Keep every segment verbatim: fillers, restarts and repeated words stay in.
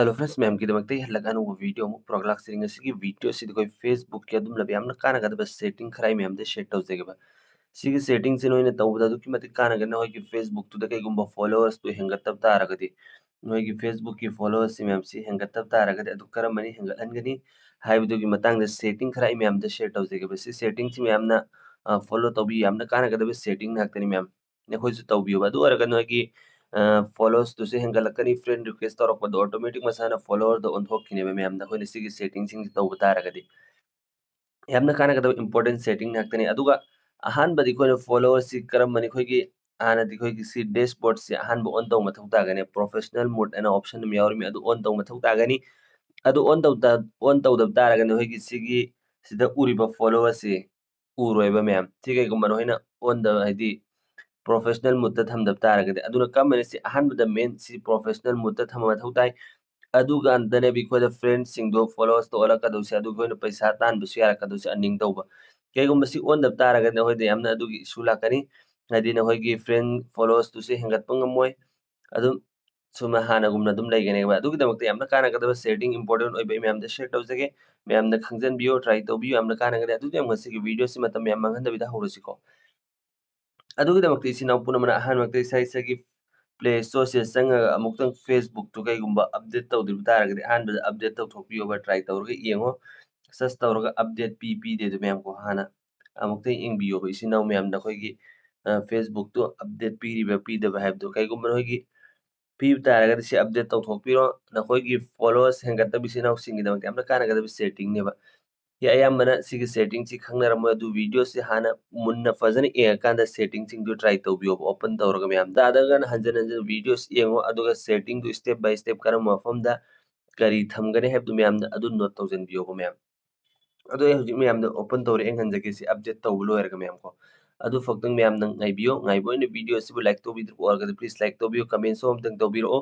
Hello friends, ꯃꯌꯥꯝꯒꯤꯗꯃꯛꯇ ꯑꯩ ꯍꯜꯂꯛ ꯑꯅꯧꯕ video ꯑꯃꯨꯛ ꯄꯨꯔꯛꯂꯥꯛꯆꯔꯤ꯫ ꯉꯁꯤꯒꯤ video ꯑꯁꯤꯗꯤ ꯑꯩꯈꯣꯏ Facebook ꯀꯤ ꯑꯗꯨꯝ ꯂꯩꯕ ꯌꯥꯝꯅ ꯀꯥꯟꯅꯒꯗꯕ setting ꯈꯔ ꯑꯩ ꯃꯌꯥꯝꯗ share ꯇꯧꯖꯒꯦꯕ꯫ ꯁꯤꯒꯤ setting ꯁꯤ ꯅꯣꯏꯅ ꯇꯧꯕꯗ ꯑꯗꯨꯛꯀꯤ ꯃꯇꯤꯛ ꯀꯥꯟꯅꯒꯅꯤ꯫ ꯅꯈꯣꯏꯒꯤ Facebook ꯇꯨꯗ ꯀꯩꯒꯨꯝꯕ followers ꯇꯨ ꯍꯦꯟꯒꯠꯇꯕ ꯇꯥꯔꯒꯗꯤ, ꯅꯣꯏꯒꯤ Facebook ꯀꯤ followers ꯁꯤ ꯃꯌꯥꯝꯁꯤ ꯍꯦꯟꯒꯠꯇꯕ ꯇꯥꯔꯒꯗꯤ, ꯑꯗꯨ ꯀꯔꯝꯕꯅ ꯍꯦꯟꯒꯠꯍꯟꯒꯅꯤ ꯍꯥꯏꯕꯗꯨꯒꯤ ꯃꯇꯥꯡꯗ setting ꯈꯔ ꯑꯩ ꯃꯌꯥꯝꯗ share ꯇꯧꯖꯒꯦꯕ꯫ ꯁꯤ setting ꯁꯤ ꯃꯌꯥꯝꯅ, ꯑ, follow ꯇꯧꯕꯤꯌꯨ꯫ ꯌꯥꯝꯅ ꯀꯥꯟꯅꯒꯗꯕ setting ꯉꯥꯛꯇꯅꯤ ꯃꯌꯥꯝ꯫ ꯅꯈꯣꯏꯁꯨ ꯇꯧꯕꯤꯌꯨꯕ꯫ ꯑꯗꯨ ꯑꯣꯏꯔꯒ ꯅꯣꯏꯒꯤ, ꯑ, followers ꯇꯨꯁꯨ ꯍꯦꯟꯒꯠꯂꯛꯀꯅꯤ꯫ Friend request ꯇꯧꯔꯛꯄꯗꯣ automatic ꯃꯁꯥꯅ follower ꯗ ꯑꯣꯟꯊꯣꯛꯈꯤꯅꯦꯕ ꯃꯌꯥꯝ, ꯅꯈꯣꯏꯅ ꯁꯤꯒꯤ setting ꯁꯤꯡꯁꯤ ꯇꯧꯕ ꯇꯥꯔꯒꯗꯤ꯫ ꯌꯥꯝꯅ ꯀꯥꯟꯅꯒꯗꯕ important setting ꯉꯥꯛꯇꯅꯤ꯫ ꯑꯗꯨꯒ ꯑꯍꯥꯟꯕꯗꯤ ꯑꯩꯈꯣꯏꯅ followers ꯁꯤ ꯀꯔꯝꯕꯅꯤ? ꯑꯩꯈꯣꯏꯒꯤ ꯍꯥꯟꯅꯗꯤ ꯑꯩꯈꯣꯏꯒꯤ ꯁꯤ dashboard ꯁꯦ ꯑꯍꯥꯟꯕ on ꯇꯧꯕ ꯃꯊꯧ ꯇꯥꯒꯅꯤ꯫ Professional mode ꯑꯅ option ꯑꯃ ꯌꯥꯎꯔꯝꯃꯤ, ꯑꯗꯨ on ꯇꯧꯕ ꯃꯊꯧ ꯇꯥꯒꯅꯤ꯫ ꯑꯗꯨ on ꯇꯧꯗ-, on ꯇꯧꯗꯕ ꯇꯥꯔꯒꯗꯤ ꯑꯩꯈꯣꯏꯒꯤ ꯁꯤꯒꯤ ꯁꯤꯗ ꯎꯔꯤꯕ followers ꯁꯤ ꯎꯔꯣꯏꯕ ꯃꯌꯥꯝ꯫ ꯁꯤ ꯀꯩꯒꯨꯝꯕ ꯅꯈꯣꯏꯅ on ꯗ, ꯍꯥꯏꯗꯤ professional mode ꯇ ꯊꯝꯗꯕ ꯇꯥꯔꯒꯗꯤ꯫ ꯑꯗꯨꯅ ꯀꯔꯝꯕꯅ ꯁꯤ ꯑꯍꯥꯟꯕꯗ main ꯁꯤ professional mode ꯇ ꯊꯝꯕ ꯃꯊꯧ ꯇꯥꯏ꯫ ꯑꯗꯨꯀꯥꯟꯗꯅꯦꯕ ꯑꯩꯈꯣꯏꯗ friend ꯁꯤꯡꯗꯣ followers ꯇ ꯑꯣꯜꯂꯛꯀꯗꯧꯁꯦ, ꯑꯗꯨꯒ ꯑꯩꯈꯣꯏꯅ ꯄꯩꯁꯥ ꯇꯥꯟꯕꯁꯨ ꯌꯥꯔꯛꯀꯗꯧꯁꯦ, earning ꯇꯧꯕ꯫ ꯀꯩꯒꯨꯝꯕ ꯁꯤ on ꯗ ꯇꯥꯔꯒꯗꯤ ꯅꯈꯣꯏꯗ ꯌꯥꯝꯅ ꯑꯗꯨꯒꯤ issue ꯂꯥꯛꯀꯅꯤ꯫ ꯍꯥꯏꯗꯤ ꯅꯈꯣꯏꯒꯤ friend followers ꯇꯨꯁꯨ ꯍꯦꯟꯒꯠꯄ ꯉꯝꯃꯣꯏ꯫ ꯑꯗꯨꯝ ꯁꯨꯝꯅ ꯍꯥꯟꯅꯒꯨꯝꯅ ꯑꯗꯨꯝ ꯂꯩꯒꯅꯦꯕ꯫ ꯑꯗꯨꯒꯤꯗꯃꯛꯇ ꯌꯥꯝꯅ ꯀꯥꯟꯅꯒꯗꯕ setting important ꯑꯣꯏꯕ ꯑꯩ ꯃꯌꯥꯝꯗ share ꯇꯧꯖꯒꯦ꯫ ꯃꯌꯥꯝꯅ ꯈꯪꯖꯟꯕꯤꯌꯨ, try ꯇꯧꯕꯤꯌꯨ, ꯌꯥꯝꯅ ꯀꯥꯟꯅꯒꯅꯤ꯫ ꯑꯗꯨꯗꯤ ꯌꯥꯝ ꯉꯁꯤꯒꯤ video ꯁꯤ ꯃꯇꯝ ꯌꯥꯝ ꯃꯥꯡꯍꯟꯗꯕꯤꯗ ꯍꯧꯔꯁꯤꯀꯣ꯫ ꯑꯗꯨꯒꯤꯗꯃꯛꯇ ꯏꯆꯤꯟ ꯏꯅꯥꯎ ꯄꯨꯝꯅꯃꯛꯅ ꯑꯍꯥꯟꯕꯃꯛꯇ ꯏꯁꯥ ꯏꯁꯥꯒꯤ Play Store ꯁꯤꯗ ꯆꯪꯉꯒ ꯑꯃꯨꯛꯇꯪ Facebook ꯇꯨ ꯀꯩꯒꯨꯝꯕ update ꯇꯧꯗ꯭ꯔꯤꯕ ꯇꯥꯔꯒꯗꯤ ꯑꯍꯥꯟꯕꯗ update ꯇꯧꯊꯣꯛꯄꯤꯌꯣꯕ, try ꯇꯧꯔꯒ ꯌꯦꯡꯉꯣ꯫ Search ꯇꯧꯔꯒ update ꯄꯤ ꯄꯤꯗꯦ ꯑꯗꯨ ꯃꯌꯥꯝꯀꯣ ꯍꯥꯟꯅ ꯑꯃꯨꯛꯇꯪ ꯌꯦꯡꯕꯤꯌꯣꯕ ꯏꯆꯤꯟ ꯏꯅꯥꯎ ꯃꯌꯥꯝ, ꯅꯈꯣꯏꯒꯤ, ꯑ, Facebook ꯇꯨ update ꯄꯤꯔꯤꯕ꯭ꯔꯥ ꯄꯤꯗꯕ꯭ꯔꯥ ꯍꯥꯏꯕꯗꯨ꯫ ꯀꯩꯒꯨꯝꯕ ꯅꯈꯣꯏꯒꯤ ꯄꯤꯕ ꯇꯥꯔꯒꯗꯤ ꯁꯤ update ꯇꯧꯊꯣꯛꯄꯤꯔꯣ꯫ ꯅꯈꯣꯏꯒꯤ followers ꯍꯦꯟꯒꯠꯇꯕ ꯏꯆꯤꯟ ꯏꯅꯥꯎꯁꯤꯡꯒꯤꯗꯃꯛꯇ ꯌꯥꯝꯅ ꯀꯥꯟꯅꯒꯗꯕ setting ꯅꯦꯕ꯫ ꯁꯤ ꯑꯌꯥꯝꯕꯅ ꯁꯤꯒꯤ setting ꯁꯤ ꯈꯪꯅꯔꯝꯃꯣꯏ, ꯑꯗꯨ video ꯁꯤ ꯍꯥꯟꯅ ꯃꯨꯟꯅ ꯐꯖꯅ ꯌꯦꯡꯉꯀꯥꯟꯗ setting ꯁꯤꯡꯗꯨ try ꯇꯧꯕꯤꯌꯣꯕ, open ꯇꯧꯔꯒ ꯃꯌꯥꯝ꯫ ꯇꯥꯗ꯭ꯔꯒꯅ ꯍꯟꯖꯟ ꯍꯟꯖꯟ videos ꯌꯦꯡꯉꯣ, ꯑꯗꯨꯒ setting do step by step ꯀꯔꯝꯕ ꯃꯐꯝꯗ ꯀꯔꯤ ꯊꯝꯒꯅꯤ ꯍꯥꯏꯕꯗꯨ ꯃꯌꯥꯝꯅ ꯑꯗꯨ note ꯇꯧꯁꯤꯟꯕꯤꯌꯣꯕ ꯃꯌꯥꯝ꯫ ꯑꯗꯣ ꯑꯩ ꯍꯧꯖꯤꯛ ꯃꯌꯥꯝꯗ open ꯇꯧꯔꯦ, ꯌꯦꯡꯍꯟꯖꯒꯦ ꯁꯤ update ꯇꯧꯕ ꯂꯣꯏꯔꯒ ꯃꯌꯥꯝ ꯀꯣ꯫ ꯑꯗꯨ ꯐꯥꯎꯗꯪ ꯃꯌꯥꯝꯅ ꯉꯥꯏꯕꯤꯌꯣ꯫ ꯉꯥꯏꯕ ꯑꯣꯏꯅ video ꯑꯁꯤꯕꯨ like ꯇꯧꯕꯤꯗ꯭ꯔꯤꯕ ꯑꯣꯏꯔꯒꯗꯤ please like ꯇꯧꯕꯤꯌꯨ, comment ꯁꯨ ꯑꯝꯇꯪ ꯇꯧꯕꯤꯔꯛꯑꯣ꯫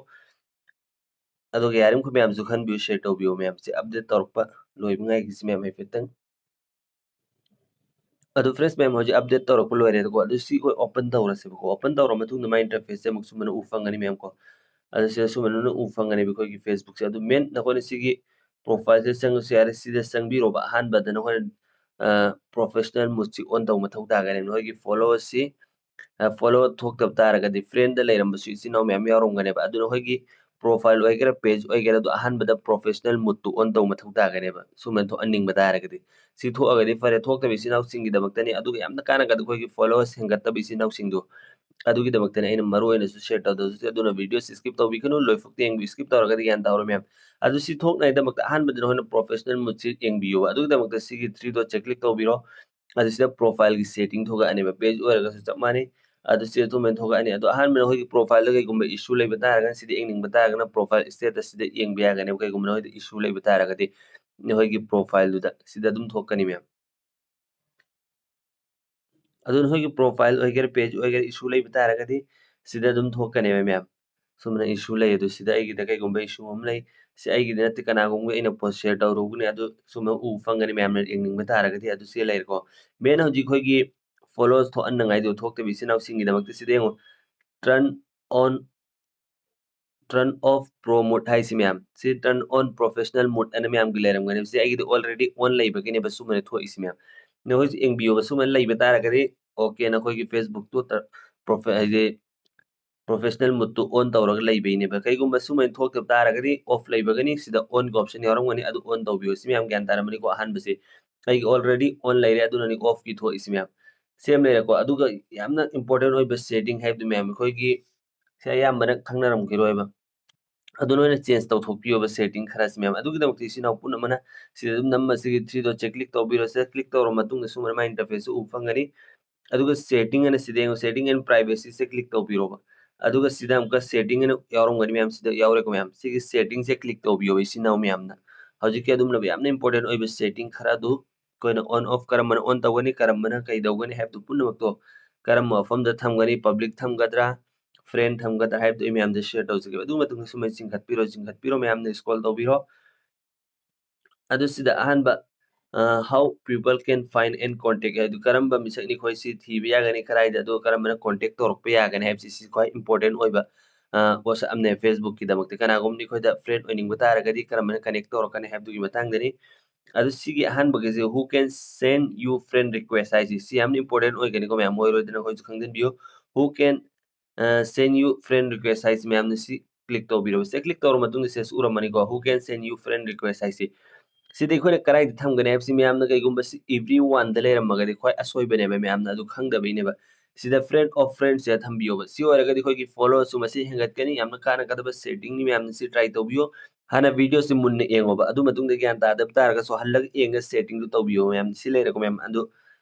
ꯑꯗꯨꯒ ꯌꯥꯔꯤꯃꯈꯩ ꯃꯌꯥꯝꯁꯨ ꯈꯟꯕꯤꯌꯨ, share ꯇꯧꯕꯤꯌꯨ ꯃꯌꯥꯝꯁꯦ꯫ Update ꯇꯧꯔꯛꯄ ꯂꯣꯏꯕ ꯉꯥꯏꯈꯤꯁꯤ ꯃꯌꯥꯝ ꯍꯥꯏꯐꯦꯠꯇꯪ꯫ ꯑꯗꯨ friends ꯃꯌꯥꯝ ꯍꯧꯖꯤꯛ update ꯇꯧꯔꯛꯄ ꯂꯣꯏꯔꯦꯗꯀꯣ꯫ ꯑꯗꯨ ꯁꯤ ꯑꯩꯈꯣꯏ open ꯇꯧꯔꯁꯦꯕꯀꯣ꯫ Open ꯇꯧꯔ ꯃꯇꯨꯡꯗ ꯃꯥꯏ interface ꯁꯦ ꯑꯃꯨꯛ ꯁꯨꯃꯥꯏꯅ ꯎ ꯐꯪꯒꯅꯤ ꯃꯌꯥꯝ ꯀꯣ꯫ ꯑꯗꯨ ꯁꯤꯗ ꯁꯨꯃꯥꯏꯅ ꯎ ꯐꯪꯒꯅꯦꯕ ꯑꯩꯈꯣꯏꯒꯤ Facebookꯁꯦ꯫ ꯑꯗꯨ ꯃꯦꯟ ꯅꯈꯣꯏꯅ ꯁꯤꯒꯤ profileꯁꯦ ꯆꯪꯉꯁꯨ ꯌꯥꯔꯦ꯫ ꯁꯤꯗ ꯆꯪꯕꯤꯔꯣꯕ꯫ ꯑꯍꯥꯟꯕꯗ ꯅꯈꯣꯏꯅ professional modeꯁꯤ on ꯇꯧꯕ ꯃꯊꯧ ꯇꯥꯒꯅꯦꯕ꯫ ꯅꯈꯣꯏꯒꯤ followerꯁꯤ follower ꯊꯣꯛꯇꯕ ꯇꯥꯔꯒꯗꯤ friendꯗ ꯂꯩꯔꯝꯕꯁꯨ ꯏꯆꯤꯟ ꯏꯅꯥꯎ ꯃꯌꯥꯝ ꯌꯥꯎꯔꯝꯒꯅꯦꯕ꯫ ꯑꯗꯨꯅ ꯑꯩꯈꯣꯏꯒꯤ profile ꯑꯣꯏꯒꯦꯔꯥ page ꯑꯣꯏꯒꯦꯔꯥ ꯑꯗꯨ ꯑꯍꯥꯟꯕꯗ professional modeꯇꯨ on ꯇꯧꯕ ꯃꯊꯧ ꯇꯥꯒꯅꯦꯕ꯫ ꯁꯨꯝꯕ ꯊꯣꯛꯍꯟꯅꯤꯡꯕ ꯇꯥꯔꯒꯗꯤ꯫ ꯁꯤ ꯊꯣꯛꯑꯒꯗꯤ ꯐꯔꯦ, ꯊꯣꯛꯇꯕ ꯏꯆꯤꯟ ꯏꯅꯥꯎꯁꯤꯡꯒꯤꯗꯃꯛꯇꯅꯤ꯫ ꯑꯗꯨꯒ ꯌꯥꯝꯅ ꯀꯥꯟꯅꯒꯗꯕ ꯑꯩꯈꯣꯏꯒꯤ followers ꯍꯦꯟꯒꯠꯇꯕ ꯏꯆꯤꯟ ꯏꯅꯥꯎꯁꯤꯡꯗꯣ ꯑꯗꯨꯒꯤꯗꯃꯛꯇꯅꯤ ꯑꯩꯅ ꯃꯔꯨ ꯑꯣꯏꯅꯁꯨ share ꯇꯧꯗꯕꯁꯦ꯫ ꯑꯗꯨꯅ videoꯁꯤ skip ꯇꯧꯕꯤꯒꯅꯨ, ꯂꯣꯏꯐꯥꯎ ꯌꯦꯡꯕꯤꯌꯨ꯫ Skip ꯇꯧꯔꯒꯗꯤ ꯒ꯭ꯌꯥꯟ ꯇꯥꯔꯣꯏ ꯃꯌꯥꯝ꯫ ꯑꯗꯨ ꯁꯤ ꯊꯣꯛꯅꯉꯥꯏꯗꯃꯛꯇ ꯑꯍꯥꯟꯕꯗ ꯅꯈꯣꯏꯅ professional modeꯁꯤ ꯌꯦꯡꯕꯤꯌꯨ꯫ ꯑꯗꯨꯒꯤꯗꯃꯛꯇ ꯁꯤꯒꯤ three dotꯁꯦ click ꯇꯧꯕꯤꯔꯣ꯫ ꯑꯗꯨ ꯁꯤꯗ profileꯒꯤ setting ꯊꯣꯛꯂꯛꯑꯅꯦꯕ꯫ Page ꯑꯣꯏꯔꯒꯁꯨ ꯆꯞ ꯃꯥꯟꯅꯩ꯫ ꯑꯗꯨ ꯁꯤꯗ ꯑꯗꯨꯃꯥꯏꯅ ꯊꯣꯛꯂꯛꯑꯅꯤ꯫ ꯑꯗꯣ ꯑꯍꯥꯟꯕꯗ ꯅꯈꯣꯏꯒꯤ profileꯗ ꯀꯩꯒꯨꯝꯕ issue ꯂꯩꯕ ꯇꯥꯔꯒꯅ ꯁꯤꯗ ꯌꯦꯡꯅꯤꯡꯕ ꯇꯥꯔꯒꯅ profile statusꯁꯤꯗ ꯌꯦꯡꯕ ꯌꯥꯒꯅꯦꯕ꯫ ꯀꯩꯒꯨꯝꯕ ꯅꯈꯣꯏꯗ issue ꯂꯩꯕ ꯇꯥꯔꯒꯗꯤ ꯅꯈꯣꯏꯒꯤ profileꯗꯨꯗ ꯁꯤꯗ ꯑꯗꯨꯝ ꯊꯣꯛꯀꯅꯤ ꯃꯌꯥꯝ꯫ ꯑꯗꯨ ꯅꯈꯣꯏꯒꯤ profile ꯑꯣꯏꯒꯦꯔꯥ page ꯑꯣꯏꯒꯦꯔꯥ issue ꯂꯩꯕ ꯇꯥꯔꯒꯗꯤ ꯁꯤꯗ ꯑꯗꯨꯝ ꯊꯣꯛꯀꯅꯦꯕ ꯃꯌꯥꯝ꯫ ꯁꯨꯝꯕꯅ issue ꯂꯩ꯫ ꯑꯗꯨ ꯁꯤꯗ ꯑꯩꯒꯤꯗ ꯀꯩꯒꯨꯝꯕ issue ꯑꯃ ꯂꯩ, ꯁꯤ ꯑꯩꯒꯤꯗꯤ ꯅꯠꯇꯦ, ꯀꯅꯥꯒꯨꯝꯕ ꯑꯩꯅ post share ꯇꯧꯔꯨꯕꯅꯦ, ꯑꯗꯨ ꯁꯨꯝꯕ ꯎꯕ ꯐꯪꯒꯅꯤ ꯃꯌꯥꯝꯅ ꯌꯦꯡꯅꯤꯡꯕ ꯇꯥꯔꯒꯗꯤ꯫ ꯑꯗꯨ ꯁꯤ ꯂꯩꯔꯦꯀꯣ꯫ Main ꯍꯧꯖꯤꯛ ꯑꯩꯈꯣꯏꯒꯤ followers ꯊꯣꯛꯍꯟꯅꯉꯥꯏꯗꯣ ꯊꯣꯛꯇꯕ ꯏꯆꯤꯟ ꯏꯅꯥꯎꯁꯤꯡꯒꯤꯗꯃꯛꯇ ꯁꯤꯗ ꯌꯦꯡꯉꯣ, turn on turn off pro mode ꯍꯥꯏꯁꯤ ꯃꯌꯥꯝ꯫ ꯁꯤ turn on professional mode ꯑꯅ ꯃꯌꯥꯝꯒꯤ ꯂꯩꯔꯝꯒꯅꯤ꯫ ꯁꯤ ꯑꯩꯒꯤꯗꯤ already on ꯂꯩꯕꯒꯤꯅꯦꯕ ꯁꯨꯃꯥꯏꯅ ꯊꯣꯛꯏꯁꯤ ꯃꯌꯥꯝ꯫ ꯅꯈꯣꯏꯁꯨ ꯌꯦꯡꯕꯤꯌꯣꯕ, ꯁꯨꯃꯥꯏꯅ ꯂꯩꯕ ꯇꯥꯔꯒꯗꯤ okay, ꯅꯈꯣꯏꯒꯤ Facebookꯇꯨ ꯇ-, profi-, ꯍꯥꯏꯗꯤ professional modeꯇꯨ on ꯇꯧꯔꯒ ꯂꯩꯕꯩꯅꯦꯕ꯫ ꯀꯩꯒꯨꯝꯕ ꯁꯨꯃꯥꯏꯅ ꯊꯣꯛꯇꯕ ꯇꯥꯔꯒꯗꯤ off ꯂꯩꯕꯒꯅꯤ, ꯁꯤꯗ onꯒꯤ option ꯌꯥꯎꯔꯝꯒꯅꯤ, ꯑꯗꯨ on ꯇꯧꯕꯤꯌꯣ꯫ ꯁꯤ ꯃꯌꯥꯝ ꯒ꯭ꯌꯥꯟ ꯇꯥꯔꯝꯃꯅꯤꯀꯣ꯫ ꯑꯍꯥꯟꯕꯁꯤ ꯑꯩꯒꯤ already on ꯂꯩꯔꯦ, ꯑꯗꯨꯅꯅꯤ offꯀꯤ ꯊꯣꯛꯏꯁꯤ ꯃꯌꯥꯝ꯫ Same ꯂꯩꯔꯦꯀꯣ꯫ ꯑꯗꯨꯒ ꯌꯥꯝꯅ important ꯑꯣꯏꯕ setting ꯍꯥꯏꯕꯗꯨ ꯃꯌꯥꯝ ꯑꯩꯈꯣꯏꯒꯤ ꯁꯤ ꯑꯌꯥꯝꯕꯅ ꯈꯪꯅꯔꯝꯈꯤꯔꯣꯏꯕ꯫ ꯑꯗꯨ ꯅꯣꯏꯅ change ꯇꯧꯊꯣꯛꯄꯤꯌꯣꯕ setting ꯈꯔꯁꯤ ꯃꯌꯥꯝ꯫ ꯑꯗꯨꯒꯤꯗꯃꯛꯇ ꯏꯆꯤꯟ ꯏꯅꯥꯎ ꯄꯨꯝꯅꯃꯛꯅ ꯁꯤꯗ ꯑꯗꯨꯝ ꯅꯝꯃ ꯁꯤꯒꯤ three dotꯁꯦ click ꯇꯧꯕꯤꯔꯣ꯫ ꯁꯤꯗ click ꯇꯧꯔ ꯃꯇꯨꯡꯗ ꯁꯨꯃꯥꯏꯅ ꯃꯥꯏ interfaceꯁꯦ ꯎꯕ ꯐꯪꯒꯅꯤ꯫ ꯑꯗꯨꯒ setting ꯑꯅ ꯁꯤꯗ ꯌꯦꯡꯉꯣ, setting and privacyꯁꯦ click ꯇꯧꯕꯤꯔꯣꯕ꯫ ꯑꯗꯨꯒ ꯁꯤꯗ ꯑꯃꯨꯛꯀ setting ꯑꯅ ꯌꯥꯎꯔꯝꯒꯅꯤ ꯃꯌꯥꯝ, ꯁꯤꯗ ꯌꯥꯎꯔꯦꯀꯣ ꯃꯌꯥꯝ꯫ ꯁꯤꯒꯤ settingꯁꯦ click ꯇꯧꯕꯤꯌꯣꯕ ꯏꯆꯤꯟ ꯏꯅꯥꯎ ꯃꯌꯥꯝꯅ꯫ ꯍꯧꯖꯤꯛꯀꯤ ꯑꯗꯨꯝꯂꯕ ꯌꯥꯝꯅ important ꯑꯣꯏꯕ setting ꯈꯔ ꯑꯗꯨ ꯑꯩꯈꯣꯏꯅ on off ꯀꯔꯝꯕꯅ on ꯇꯧꯒꯅꯤ, ꯀꯔꯝꯕꯅ ꯀꯩ ꯇꯧꯒꯅꯤ ꯍꯥꯏꯕꯗꯨ ꯄꯨꯝꯅꯃꯛꯇꯣ, ꯀꯔꯝꯕ ꯃꯐꯝꯗ ꯊꯝꯒꯅꯤ, public ꯊꯝꯒꯗ꯭ꯔꯥ, friend ꯊꯝꯒꯗ꯭ꯔꯥ ꯍꯥꯏꯕꯗꯨ ꯑꯩ ꯃꯌꯥꯝꯗ share ꯇꯧꯖꯒꯦꯕ꯫ ꯑꯗꯨꯒꯤ ꯃꯇꯨꯡꯗ ꯁꯨꯃꯥꯏꯅ ꯆꯤꯡꯈꯠꯄꯤꯔꯣ, ꯆꯤꯡꯈꯠꯄꯤꯔꯣ, ꯃꯌꯥꯝꯅ scroll ꯇꯧꯕꯤꯔꯣ꯫ ꯑꯗꯨ ꯁꯤꯗ ꯑꯍꯥꯟꯕ, ꯑ, how people can find and contact ꯍꯥꯏꯗꯨ, ꯀꯔꯝꯕ ꯃꯤꯁꯛꯅꯤ ꯑꯩꯈꯣꯏ ꯁꯤ ꯊꯤꯕ ꯌꯥꯒꯅꯤ, ꯀꯗꯥꯏꯗ, ꯑꯗꯨꯒ ꯀꯔꯝꯕꯅ contact ꯇꯧꯔꯛꯄ ꯌꯥꯒꯅꯤ ꯍꯥꯏꯕꯁꯤ, ꯁꯤ ꯈ꯭ꯋꯥꯏ important ꯑꯣꯏꯕ WhatsApp ꯑꯃꯅꯦ, Facebook ꯀꯤꯗꯃꯛꯇ ꯀꯅꯥꯒꯨꯝꯕ ꯑꯩꯈꯣꯏꯗ friend ꯑꯣꯏꯅꯤꯡꯕ ꯇꯥꯔꯒꯗꯤ ꯀꯔꯝꯕꯅ connect ꯇꯧꯔꯛꯀꯅꯤ ꯍꯥꯏꯕꯗꯨꯒꯤ ꯃꯇꯥꯡꯗꯅꯤ꯫ ꯑꯗꯨ ꯁꯤꯒꯤ ꯑꯍꯥꯟꯕꯒꯤꯁꯦ "Who can send you friend request" ꯍꯥꯏꯁꯤ, ꯁꯤ ꯌꯥꯝꯅ important ꯑꯣꯏꯒꯅꯤꯀꯣ ꯃꯌꯥꯝ, ꯑꯣꯏꯔꯣꯏꯗꯅ ꯑꯩꯈꯣꯏꯁꯨ ꯈꯪꯖꯤꯟꯕꯤꯌꯨ꯫ "Who can send you friend request" ꯍꯥꯏꯁꯤ ꯃꯌꯥꯝꯅ ꯁꯤ click ꯇꯧꯕꯤꯔꯣ꯫ ꯁꯦ click ꯇꯧꯔ ꯃꯇꯨꯡꯗ ꯁꯦ ꯎꯔꯝꯃꯅꯤꯀꯣ, "Who can send you friend request" ꯍꯥꯏꯁꯤ꯫ ꯁꯤꯗ ꯑꯩꯈꯣꯏꯅ ꯀꯗꯥꯏꯗ ꯊꯝꯒꯅꯤ ꯍꯥꯏꯕꯁꯤ ꯃꯌꯥꯝꯅ ꯀꯩꯒꯨꯝꯕ ꯁꯤ "Everyone" ꯗ ꯂꯩꯔꯝꯃꯒꯗꯤ ꯈ꯭ꯋꯥꯏ ꯑꯁꯣꯏꯕꯅꯦꯕ, ꯃꯌꯥꯝꯅ ꯑꯗꯨ ꯈꯪꯗꯕꯩꯅꯦꯕ꯫ ꯁꯤꯗ "Friend of friends" ꯁꯤꯗ ꯊꯝꯕꯤꯌꯣꯕ꯫ ꯁꯤ ꯑꯣꯏꯔꯒꯗꯤ ꯑꯩꯈꯣꯏꯒꯤ follow ꯁꯨ ꯃꯁꯤ ꯍꯦꯟꯒꯠꯀꯅꯤ꯫ ꯌꯥꯝꯅ ꯀꯥꯟꯅꯒꯗꯕ setting ꯅꯤ, ꯃꯌꯥꯝꯅ ꯁꯤ try ꯇꯧꯕꯤꯌꯨ꯫ ꯍꯥꯟꯅ video ꯁꯤ ꯃꯨꯟꯅ ꯌꯦꯡꯉꯣꯕ, ꯑꯗꯨ ꯃꯇꯨꯡꯗ ꯒ꯭ꯌꯥꯟ ꯇꯥꯗꯕ ꯇꯥꯔꯒꯁꯨ ꯍꯜꯂꯒ ꯌꯦꯡꯉꯒ setting ꯗꯨ ꯇꯧꯕꯤꯌꯣ ꯃꯌꯥꯝ꯫ ꯁꯤ ꯂꯩꯔꯦꯀꯣ ꯃꯌꯥꯝ, ꯑꯗꯨ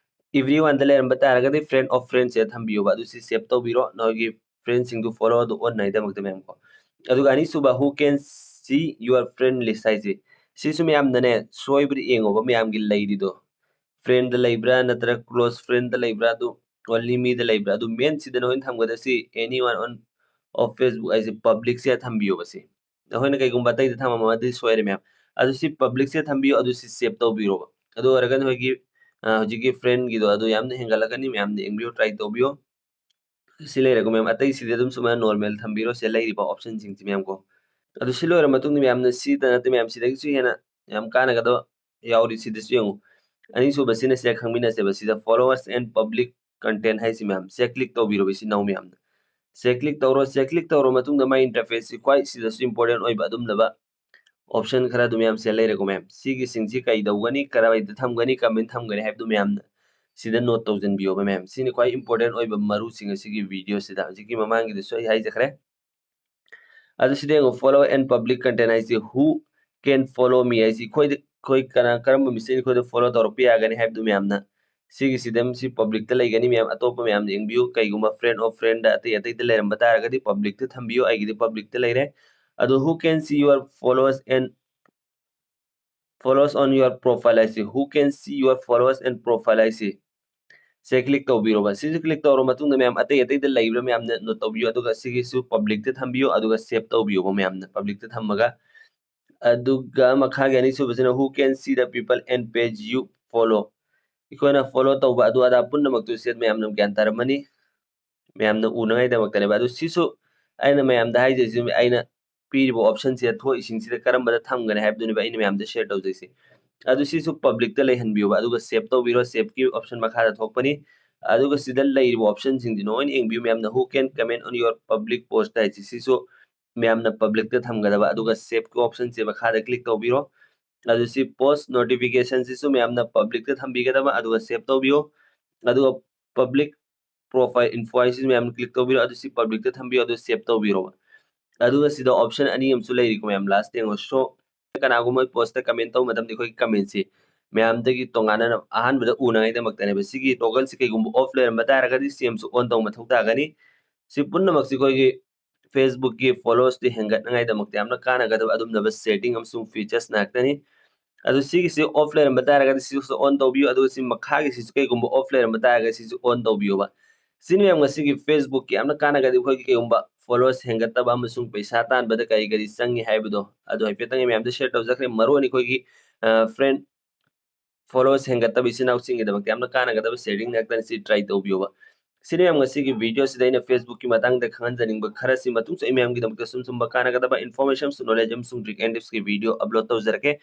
"Everyone" ꯗ ꯂꯩꯔꯝꯕ ꯇꯥꯔꯒꯗꯤ "Friend of friends" ꯁꯤꯗ ꯊꯝꯕꯤꯌꯣꯕ꯫ ꯑꯗꯨ ꯁꯤ save ꯇꯧꯕꯤꯔꯣ, ꯅꯣꯏꯒꯤ friend ꯁꯤꯡꯗꯨ follow ꯑꯗꯨ ꯑꯣꯟꯅꯉꯥꯏꯗꯃꯛꯇ ꯃꯌꯥꯝ ꯀꯣ꯫ ꯑꯗꯨꯒ ꯑꯅꯤꯁꯨꯕ "Who can see your friend list" ꯍꯥꯏꯁꯤ, ꯁꯤꯁꯨ ꯃꯌꯥꯝꯅꯅꯦ ꯁꯣꯏꯕꯗ ꯌꯦꯡꯉꯣꯕ, ꯃꯌꯥꯝꯒꯤ ꯂꯩꯔꯤꯗꯣ friend ꯗ ꯂꯩꯕ꯭ꯔꯥ ꯅꯠꯇ꯭ꯔꯒ close friend ꯗ ꯂꯩꯕ꯭ꯔꯥ, ꯑꯗꯨ only me ꯗ ꯂꯩꯕ꯭ꯔꯥ, ꯑꯗꯨ main ꯁꯤꯗ ꯅꯈꯣꯏꯅ ꯊꯝꯒꯗꯕꯁꯤ "Anyone on of Facebook" ꯍꯥꯏꯁꯦ public ꯁꯤꯗ ꯊꯝꯕꯤꯌꯣꯕ꯫ ꯁꯤ ꯅꯈꯣꯏꯅ ꯀꯩꯒꯨꯝꯕ ꯑꯇꯩꯗ ꯊꯝꯃꯝꯃꯒꯗꯤ ꯁꯣꯏꯔꯦ ꯃꯌꯥꯝ꯫ ꯑꯗꯨ ꯁꯤ public ꯁꯤꯗ ꯊꯝꯕꯤꯌꯣ, ꯑꯗꯨ ꯁꯤ save ꯇꯧꯕꯤꯔꯣꯕ꯫ ꯑꯗꯨ ꯑꯣꯏꯔꯒ ꯅꯈꯣꯏꯒꯤ, ꯑ, ꯍꯧꯖꯤꯛꯀꯤ friend ꯒꯤꯗꯣ ꯑꯗꯨ ꯌꯥꯝꯅ ꯍꯦꯟꯒꯠꯂꯛꯀꯅꯤ, ꯃꯌꯥꯝꯅ ꯌꯦꯡꯕꯤꯌꯨ, try ꯇꯧꯕꯤꯌꯨ꯫ ꯁꯤ ꯂꯩꯔꯦꯀꯣ ꯃꯌꯥꯝ, ꯑꯇꯩꯁꯤꯗꯤ ꯑꯗꯨꯝ ꯁꯨꯃꯥꯏꯅ normal ꯊꯝꯕꯤꯔꯣ, ꯁꯤꯗ ꯂꯩꯔꯤꯕ option ꯁꯤꯡꯁꯤ ꯃꯌꯥꯝ ꯀꯣ꯫ ꯑꯗꯨ ꯁꯤ ꯂꯣꯏꯔ ꯃꯇꯨꯡꯗ ꯃꯌꯥꯝꯅ ꯁꯤꯗ ꯅꯠꯇꯦ ꯃꯌꯥꯝ, ꯁꯤꯗꯒꯤꯁꯨ ꯍꯦꯟꯅ ꯌꯥꯝ ꯀꯥꯟꯅꯒꯗꯕ ꯌꯥꯎꯔꯤ, ꯁꯤꯗꯁꯨ ꯌꯦꯡꯉꯨ꯫ ꯑꯅꯤꯁꯨꯕꯁꯤꯅ ꯁꯤꯗ ꯈꯪꯃꯤꯟꯅꯁꯦꯕ, ꯁꯤꯗ "Followers and public content" ꯍꯥꯏꯁꯤ ꯃꯌꯥꯝ, ꯁꯤꯗ click ꯇꯧꯕꯤꯔꯣ, ꯁꯤ ꯅꯧ ꯃꯌꯥꯝꯅ꯫ ꯁꯤꯗ click ꯇꯧꯔꯣ, ꯁꯤꯗ click ꯇꯧꯔ ꯃꯇꯨꯡꯗ ꯃꯥꯏ interface ꯁꯤ ꯈ꯭ꯋꯥꯏ ꯁꯤꯗꯁꯨ important ꯑꯣꯏꯕ ꯑꯗꯨꯝꯂꯕ option ꯈꯔ ꯑꯗꯨꯝ ꯃꯌꯥꯝ ꯁꯤꯗ ꯂꯩꯔꯦꯀꯣ ꯃꯌꯥꯝ꯫ ꯁꯤꯒꯤꯁꯤꯡꯁꯤ ꯀꯩꯗꯧꯒꯅꯤ, ꯀꯗꯥꯏꯗ ꯊꯝꯒꯅꯤ, ꯀꯃꯥꯏꯅ ꯊꯝꯒꯅꯤ ꯍꯥꯏꯕꯗꯨ ꯃꯌꯥꯝꯅ ꯁꯤꯗ note ꯇꯧꯁꯤꯟꯕꯤꯌꯣꯕ ꯃꯌꯥꯝ꯫ ꯁꯤꯅꯤ ꯈ꯭ꯋꯥꯏ important ꯑꯣꯏꯕ ꯃꯔꯨꯁꯤꯡ ꯑꯁꯤꯒꯤ video ꯁꯤꯗ꯫ ꯍꯧꯖꯤꯛꯀꯤ ꯃꯃꯥꯡꯒꯤꯗꯁꯨ ꯑꯩ ꯍꯥꯏꯖꯈ꯭ꯔꯦ꯫ ꯑꯗꯨ ꯁꯤꯗ ꯌꯦꯡꯉꯨ, "Follow and public content" ꯍꯥꯏꯁꯤ "Who can follow me" ꯍꯥꯏꯁꯤ ꯑꯩꯈꯣꯏꯗ, ꯑꯩꯈꯣꯏ ꯀꯅꯥ, ꯀꯔꯝꯕ ꯃꯤꯁꯤꯅ ꯑꯩꯈꯣꯏꯗ follow ꯇꯧꯔꯛꯄ ꯌꯥꯒꯅꯤ ꯍꯥꯏꯕꯗꯨ ꯃꯌꯥꯝꯅ ꯁꯤꯒꯤꯁꯤꯗ ꯁꯤ public ꯇ ꯂꯩꯒꯅꯤ ꯃꯌꯥꯝ꯫ ꯑꯇꯣꯞꯄ ꯃꯌꯥꯝꯗ ꯌꯦꯡꯕꯤꯌꯨ꯫ ꯀꯩꯒꯨꯝꯕ "Friend of friend" ꯗ ꯑꯇꯩ ꯑꯇꯩꯗ ꯂꯩꯔꯝꯕ ꯇꯥꯔꯒꯗꯤ public ꯇ ꯊꯝꯕꯤꯌꯨ꯫ ꯑꯩꯒꯤꯗꯤ public ꯇ ꯂꯩꯔꯦ꯫ ꯑꯗꯨ "Who can see your followers and followers on your profile" ꯍꯥꯏꯁꯤ, "Who can see your followers and profile" ꯍꯥꯏꯁꯤ ꯁꯦ click ꯇꯧꯕꯤꯔꯣꯕ꯫ ꯁꯤꯁꯦ click ꯇꯧꯔ ꯃꯇꯨꯡꯗ ꯃꯌꯥꯝ ꯑꯇꯩ ꯑꯇꯩꯗ ꯂꯩꯕ꯭ꯔꯥ ꯃꯌꯥꯝꯅ note ꯇꯧꯕꯤꯌꯨ꯫ ꯑꯗꯨꯒ ꯁꯤꯒꯤꯁꯨ public ꯇ ꯊꯝꯕꯤꯌꯨ, ꯑꯗꯨꯒ save ꯇꯧꯕꯤꯌꯣꯕ ꯃꯌꯥꯝꯅ public ꯇ ꯊꯝꯃꯒ꯫ ꯑꯗꯨꯒ ꯃꯈꯥꯒꯤ ꯑꯅꯤꯁꯨꯕꯁꯤꯅ "Who can see the people and page you follow?" ꯑꯩꯈꯣꯏꯅ follow ꯇꯧꯕ ꯑꯗꯨ ꯑꯗꯥ ꯄꯨꯝꯅꯃꯛꯇꯨ ꯁꯤ ꯃꯌꯥꯝꯅ ꯒ꯭ꯌꯥꯟ ꯇꯥꯔꯝꯃꯅꯤ, ꯃꯌꯥꯝꯅ ꯎꯅꯉꯥꯏꯗꯃꯛꯇꯅꯦꯕ꯫ ꯑꯗꯨ ꯁꯤꯁꯨ ꯑꯩꯅ ꯃꯌꯥꯝꯗ ꯍꯥꯏꯖꯩꯁꯤ, ꯑꯩꯅ ꯄꯤꯔꯤꯕ option ꯁꯤꯗ ꯊꯣꯛꯏꯁꯤꯡꯁꯤꯗ ꯀꯔꯝꯕꯗ ꯊꯝꯒꯅꯤ ꯍꯥꯏꯕꯗꯨꯅꯦꯕ ꯑꯩꯅ ꯃꯌꯥꯝꯗ share ꯇꯧꯖꯩꯁꯦ꯫ ꯑꯗꯨ ꯁꯤꯁꯨ public ꯇ ꯂꯩꯍꯟꯕꯤꯌꯣꯕ, ꯑꯗꯨꯒ save ꯇꯧꯕꯤꯔꯣ꯫ Save ꯀꯤ option ꯃꯈꯥꯗ ꯊꯣꯛꯄꯅꯤ꯫ ꯑꯗꯨꯒ ꯁꯤꯗ ꯂꯩꯔꯤꯕ option ꯁꯤꯡꯁꯤ ꯂꯣꯏꯅ ꯌꯦꯡꯕꯤꯌꯨ ꯃꯌꯥꯝꯅ꯫ Who can comment on your public post ꯍꯥꯏꯁꯤ, ꯁꯤꯁꯨ ꯃꯌꯥꯝꯅ public ꯇ ꯊꯝꯒꯗꯕ, ꯑꯗꯨꯒ save ꯀꯤ option ꯁꯦ ꯃꯈꯥꯗ click ꯇꯧꯕꯤꯔꯣ꯫ ꯑꯗꯨ ꯁꯤ post notification ꯁꯤꯁꯨ ꯃꯌꯥꯝꯅ public ꯇ ꯊꯝꯕꯤꯒꯗꯕ, ꯑꯗꯨꯒ save ꯇꯧꯕꯤꯌꯣ꯫ ꯑꯗꯨꯒ public profile info ꯍꯥꯏꯁꯤꯁꯨ ꯃꯌꯥꯝꯅ click ꯇꯧꯕꯤꯔꯣ, ꯑꯗꯨ ꯁꯤ public ꯇ ꯊꯝꯕꯤꯌꯣ, ꯑꯗꯨ save ꯇꯧꯕꯤꯔꯣꯕ꯫ ꯑꯗꯨꯒ ꯁꯤꯗ option ꯑꯅꯤ ꯑꯃꯁꯨ ꯂꯩꯔꯤꯀꯣ ꯃꯌꯥꯝ, last ꯌꯦꯡꯉꯣ, show꯫ ꯀꯅꯥꯒꯨꯝꯕ post ꯇ comment ꯇꯧꯕ ꯃꯇꯝꯗ ꯑꯩꯈꯣꯏꯒꯤ comment ꯁꯤ ꯃꯌꯥꯝꯗꯒꯤ ꯇꯣꯉꯥꯟꯅ ꯑꯍꯥꯟꯕꯗ ꯎꯅꯉꯥꯏꯗꯃꯛꯇꯅꯦꯕ꯫ ꯁꯤꯒꯤ toggle ꯁꯤ ꯀꯩꯒꯨꯝꯕ off ꯂꯩꯔꯝꯕ ꯇꯥꯔꯒꯗꯤ ꯁꯤ ꯑꯃꯁꯨ on ꯇꯧꯕ ꯃꯊꯧ ꯇꯥꯒꯅꯤ꯫ ꯁꯤ ꯄꯨꯝꯅꯃꯛꯁꯤ ꯑꯩꯈꯣꯏꯒꯤ Facebook ꯀꯤ followers ꯇꯤ ꯍꯦꯟꯒꯠꯅꯉꯥꯏꯗꯃꯛꯇ ꯌꯥꯝꯅ ꯀꯥꯟꯅꯒꯗꯕ ꯑꯗꯨꯝꯂꯕ setting ꯑꯃꯁꯨꯡ features ꯉꯥꯛꯇꯅꯤ꯫ ꯑꯗꯨ ꯁꯤꯒꯤꯁꯤ off ꯂꯩꯔꯝꯕ ꯇꯥꯔꯒꯗꯤ ꯁꯤꯁꯨ on ꯇꯧꯕꯤꯌꯨ, ꯑꯗꯨꯒ ꯁꯤ ꯃꯈꯥꯒꯤꯁꯤꯁꯨ ꯀꯩꯒꯨꯝꯕ off ꯂꯩꯔꯝꯕ ꯇꯥꯔꯒꯗꯤ ꯁꯤꯁꯨ on ꯇꯧꯕꯤꯌꯨꯕ꯫ ꯁꯤꯅ ꯃꯌꯥꯝ ꯉꯁꯤꯒꯤ Facebook ꯀꯤ ꯌꯥꯝꯅ ꯀꯥꯟꯅꯒꯗꯕ, ꯑꯩꯈꯣꯏꯒꯤ ꯀꯩꯒꯨꯝꯕ followers ꯍꯦꯟꯒꯠꯇꯕ ꯑꯃꯁꯨꯡ ꯄꯩꯁꯥ ꯇꯥꯟꯕꯗ ꯀꯔꯤ ꯀꯔꯤ ꯆꯪꯉꯤ ꯍꯥꯏꯕꯗꯣ, ꯑꯗꯨ ꯍꯥꯏꯐꯦꯠꯇꯪ ꯑꯩ ꯃꯌꯥꯝꯗ share ꯇꯧꯖꯈ꯭ꯔꯦ꯫ ꯃꯔꯨ ꯑꯣꯏꯅ ꯑꯩꯈꯣꯏꯒꯤ, ꯑ, friend followers ꯍꯦꯟꯒꯠꯇꯕ ꯏꯆꯤꯟ ꯏꯅꯥꯎꯁꯤꯡꯒꯤꯗꯃꯛꯇ ꯌꯥꯝꯅ ꯀꯥꯟꯅꯒꯗꯕ setting ꯉꯥꯛꯇꯅꯤ, ꯁꯤ try ꯇꯧꯕꯤꯌꯣꯕ꯫ ꯁꯤꯅ ꯃꯌꯥꯝ ꯉꯁꯤꯒꯤ video ꯁꯤꯗ ꯑꯩꯅ Facebook ꯀꯤ ꯃꯇꯥꯡꯗ ꯈꯪꯍꯟꯖꯅꯤꯡꯕ ꯈꯔꯁꯤ꯫ ꯃꯇꯨꯡꯁꯨ ꯑꯩ ꯃꯌꯥꯝꯒꯤꯗꯃꯛꯇ ꯁꯨꯝ ꯁꯨꯝꯕ ꯀꯥꯟꯅꯒꯗꯕ information ꯑꯃꯁꯨꯡ knowledge ꯑꯃꯁꯨꯡ trick and tips ꯀꯤ video upload ꯇꯧꯖꯔꯛꯀꯦ꯫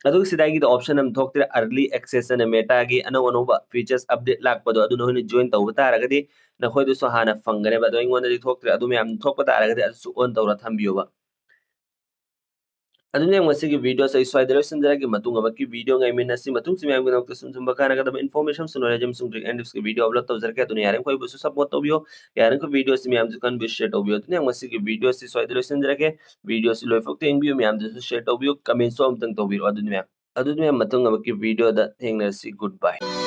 ꯑꯗꯨꯒ ꯁꯤꯗ ꯑꯩꯒꯤꯗ option ꯑꯃ ꯊꯣꯛꯇ꯭ꯔꯦ, early access ꯑꯅ Meta ꯒꯤ ꯑꯅꯧ ꯑꯅꯧꯕ features update ꯂꯥꯛꯄꯗꯣ, ꯑꯗꯨ ꯅꯈꯣꯏꯅ join ꯇꯧꯕ ꯇꯥꯔꯒꯗꯤ ꯅꯈꯣꯏꯗꯁꯨ ꯍꯥꯟꯅ ꯐꯪꯒꯅꯦꯕ꯫ ꯑꯗꯣ ꯑꯩꯉꯣꯟꯗꯗꯤ ꯊꯣꯛꯇ꯭ꯔꯦ, ꯑꯗꯨ ꯃꯌꯥꯝ ꯊꯣꯛꯄ ꯇꯥꯔꯒꯗꯤ ꯑꯗꯨꯁꯨ on ꯇꯧꯔ ꯊꯝꯕꯤꯌꯣꯕ꯫ ꯑꯗꯨꯅ ꯃꯌꯥꯝ ꯉꯁꯤꯒꯤ video ꯁꯦ ꯑꯩ ꯁ꯭ꯋꯥꯏꯗ ꯂꯣꯏꯁꯤꯟꯖꯔꯒꯦ꯫ ꯃꯇꯨꯡ ꯑꯃꯛꯀꯤ video ꯉꯥꯏꯃꯤꯟꯅꯁꯤ꯫ ꯃꯇꯨꯡꯁꯨ ꯃꯌꯥꯝꯒꯤꯗꯃꯛꯇ ꯁꯨꯝ ꯁꯨꯝꯕ ꯀꯥꯟꯅꯒꯗꯕ information ꯑꯃꯁꯨꯡ knowledge ꯑꯃꯁꯨꯡ trick and tips ꯀꯤ video upload ꯇꯧꯖꯔꯛꯀꯦ꯫ ꯑꯗꯨꯅ ꯌꯥꯔꯤꯃꯈꯩ ꯑꯩꯕꯨꯁꯨ support ꯇꯧꯕꯤꯌꯣ, ꯌꯥꯔꯤꯃꯈꯩ video ꯁꯤ ꯃꯌꯥꯝꯁꯨ ꯈꯪꯕꯤꯌꯨ, share ꯇꯧꯕꯤꯌꯣ꯫ ꯑꯗꯨꯅ ꯃꯌꯥꯝ ꯉꯁꯤꯒꯤ video ꯁꯤ ꯁ꯭ꯋꯥꯏꯗ ꯂꯣꯏꯁꯤꯟꯖꯔꯒꯦ꯫ Video ꯁꯤ ꯂꯣꯏꯐꯥꯎꯇ ꯌꯦꯡꯕꯤꯌꯨ, ꯃꯌꯥꯝꯗꯁꯨ share ꯇꯧꯕꯤꯌꯨ, comment ꯁꯨ ꯑꯃꯨꯛꯇꯪ ꯇꯧꯕꯤꯔꯣ꯫ ꯑꯗꯨꯅ ꯃꯌꯥꯝ, ꯑꯗꯨꯅ ꯃꯌꯥꯝ ꯃꯇꯨꯡ ꯑꯃꯛꯀꯤ video ꯗ ꯊꯦꯡꯅꯔꯁꯤ꯫ Goodbye꯫